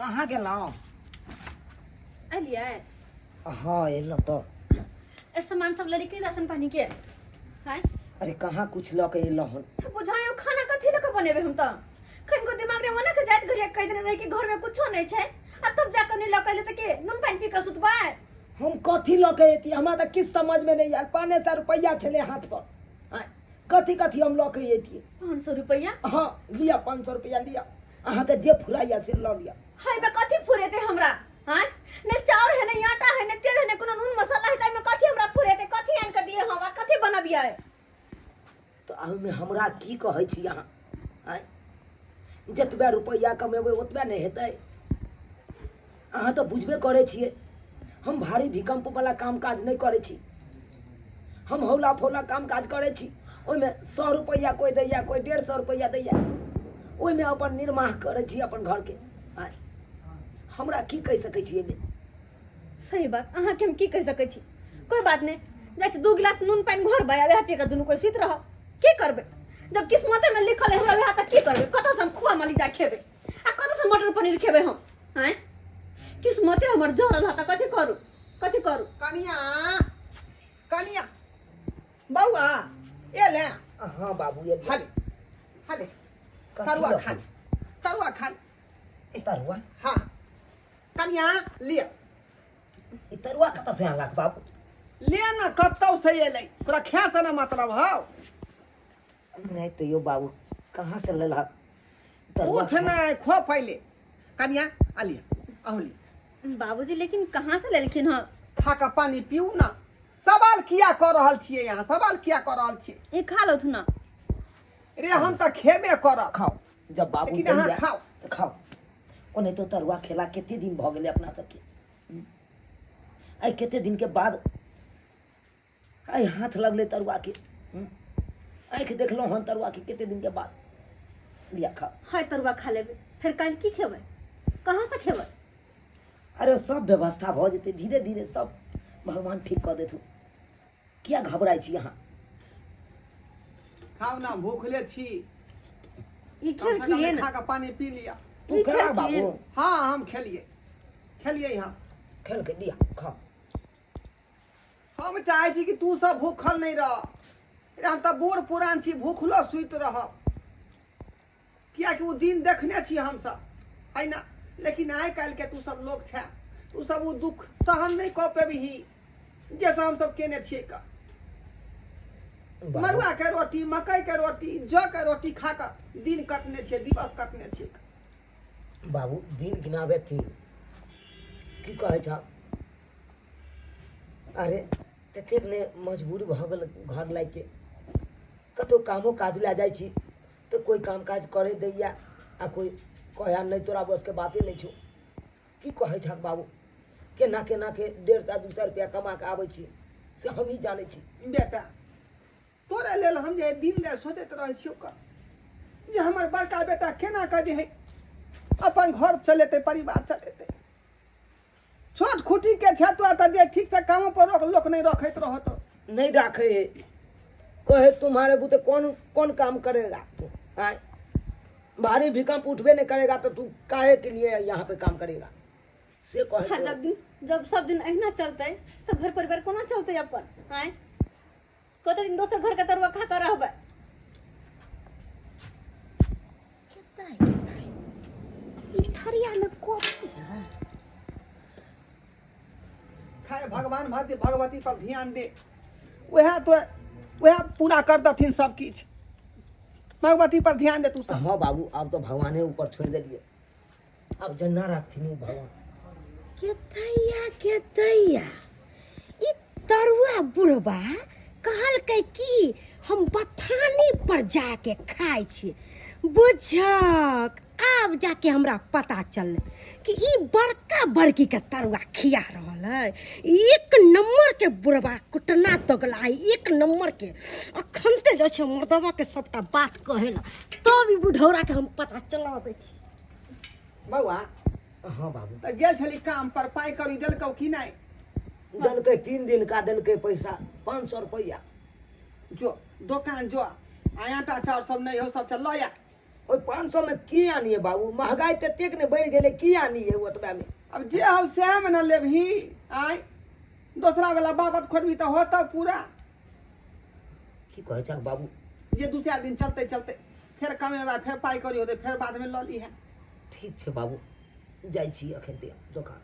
कहाँ गेलहुँ? एलियै? हाँ, एलहुँ तऽ। ए, सामान सब लेली कि राशन पानी के? हैं? अरे, कहाँ कुछ लऽ के एलहुँ हन। बुझायो, खाना कथी लऽ कऽ बनेबै हम तऽ? खन को दिमाग रे मना के जाइत घरिया कहि देने रही कि घर में कुछो नहीं छै, आ तब जाके नहीं लऽ के एलै तऽ के नून पानि पी कऽ सुतबै? हम कथी लऽ के एती? हमरा तऽ किछु समझमे नहि आयल। 500 रुपैआ छलै हाथ पर। आँय, कथी कथी हम लऽ के एती? 500 रुपैआ? हाँ, लिअ, 500 रुपैआ लिअ। अहाँके जे फुराइया से लऽ लिअ। हाय बे, कथी फुरेतै हमरा? आँय, ने चाउर है, ने आटा है, ने तेल है, ने कोनो नून मसाला है। ताहिमे कथी हमरा फुरेतै? कथी आनि कऽ दिए हम आ कथी बनबियै? तऽ एहिमे हमरा की कहै छी अहाँ? आँय, जतबे रुपैआ कमेबै ओतबे ने हेतै। अहाँ तऽ बुझबे करै छियै, हम भारी भूकम्पवला काम काज नहि करै छी। हम हौला फौला काम काज करै छी। ओहिमे 100 रुपैआ कोइ दैया, कोइ 150 रुपैआ दैया। ओहिमे अपन निर्वाह करै छी अपन घरके। आँय, हमरा की कहि सकै छी एहिमे? सही बात, अहाँके हम की कहि सकै छी? कोइ बात नहि, जाइ छी दू गिलास नून पानि घोरबै आ वएह पी कऽ दुनू कोइ सुति रहब। की करबै, जब किस्मतेमे लिखल है हमरा वएह, तऽ की करबै? कतऽसँ हम खुआ मलिदा खेबै आ कतऽसँ मटर पनीर खेबै हम? आँय, किस्मते हमर जरल है तऽ कथी करू, कथी करू? कनिया, कनिया, बौआ एले? हाँ बाबू, एलियै। हाले हाले। कथी तरुआ। लऽ खा ले, तरुआ खा ले। तरुआ? हाँ कनिया, लिअ। ई तरुआ कतऽ से आनलक बाबू? ले न, कतौ से एलै, तोरा खाय से न मतलब हौ। नहि तैयो बाबू, कहाँ से लेलहक तरुआ? उठ नहि, खो पहिले। कनिया, आ लिअ, अहूँ लिअ। बाबूजी, लेकिन कहाँ से लेलखिन हँ? खा कऽ पानि पीउ न। सवाल किया कऽ रहल छियै अहाँ? सवाल किया कऽ रहल छियै? ई खा लौथ न। रे, हम तऽ खेबे करब। खाओ, जब बाबू लेकिन अहाँ दैया खाउ। तऽ खाओ। ओनाहितो तरुआ खेला कते दिन भऽ गेलै अपना सबके। आइ कते दिन के बाद आइ हाथ लगलै तरुआ के। आँखि देखलहुँ हन तरुआ के कते दिन के बाद। लिया, खाओ। हाय, तरुआ खा लेबै, फेर काल्हि की खेबै? कहाँ से खेबै? अरे, सब व्यवस्था भऽ जेतै धीरे धीरे। सब भगवान ठीक कऽ देथुन। किया घबराइ छी अहाँ? खाउ न, भूखले छी। ई कम से कम खेलखिन? खा कऽ पानि पी लिअ। तू ई खेला खेलखिन? बाबू? हाँ, हम खेलियै, खेलियै हम। खेल के लिया, खाओ। हम चाहै छी कि तू सब भूखल नहि रह। रे, हम तऽ बूढ़ पुरान छी, भूखलो सुति रहब, कियाकि ओ दिन देखने छी हमसब, है ना? लेकिन आइ काल्हिके तू सब लोक छै, तू सब ओ दुख सहन नहि कऽ पेबही जे सब हमसब केने छियै का। बाबू, मड़ुआ के रोटी, मकई के रोटी, जौ के रोटी खा कऽ दिन कटने छियै, दिवस कटने छियै। बाबू, दिन गिनाबे तीन की कहै छ? अरे, ततेक ने मजबूर भऽ गेल घर लाइके, कतहु कामो काज लए जाइ छी तऽ कोइ काम काज करे दैया आ कोइ कहैया, नहि, तोरा बसके बाते नहि छौ। की कहै छहक बाबू, केना केना के 150 200 रुपया कमा कऽ आबै छी से हमही जानै छी। बेटा, तोरे लेल हम जे दिन राति सोचैत रहै छियौ का, जे हमर बड़का बेटा केना कऽ जे है अपन घर चलेतै, परिवार चलेतै। छोट खुटी के छै तोरा तऽ जे ठीक से कामो पर रोक लोक नहि रखैत रहत। नहीं राखे है, कहे तुम्हारे बुते कौन कौन काम करेगा तू? आय, भारी भूकंप उठबे नहीं करेगा तो तू काहे के लिए यहाँ पे काम करेगा, से कहे। हाँ, जब दिन जब सब दिन अहिना चलतै तऽ घर परिवार कोना चलतै अपन? आँय, कते दिन दोसर घर के तरुआ खा कऽ रहबै? ई थरिया में कथी है? खाय, भगवान भगवती भगवती पर ध्यान दे, वएह तो वएह पूरा कर दथिन सब किछु। भगवती पर ध्यान दे तू सब। हाँ बाबू, आब तो भगवाने ऊपर छोड़ दिलिए। आब जन्ना राखथिन ओ भगवान। केतैया केतैया, ई तरुआ बुढ़बा कहलकै कि हम बथानी पर जाके खाइ छी। बुझक, आब जाके हमरा पता चललै कि ई बड़का बड़की के तरुआ खिया रहल है। एक नंबर के बुढ़बा कुटना तगला है, एक नंबर के। अखन ते जाइ छै मर्दबा के सबटा बात कहै ला, तब ई बुढ़ौरा के हम पता चला दै छी। बौआ। हाँ बाबू। तऽ गेल छली काम पर, पाइ कौड़ी देलकौ कि नहि? देलकै, 3 दिन का देलकै पैसा, 500 रुपैआ। जो दोकान जो, आ आटा चाउर सब नहि हो, सब चल लऽ आ। ओहि 500 मे की आनिए बाबू? महगाई ततेक ने बढ़ि गेलै, की आनिए ओतबा मे? अब जे हौ सएह मे ने लेबही। आँय, दोसरा वाला बाबत खोजबही तऽ होतौ पूरा? की कहै छह बाबू? जे 2-4 दिन चलते चलते फेर कमेबा, फेर पाइ करी होतै, फेर बादमे लऽ लीहे। ठीक छै बाबू, जाइ छी अखन ते दोकान।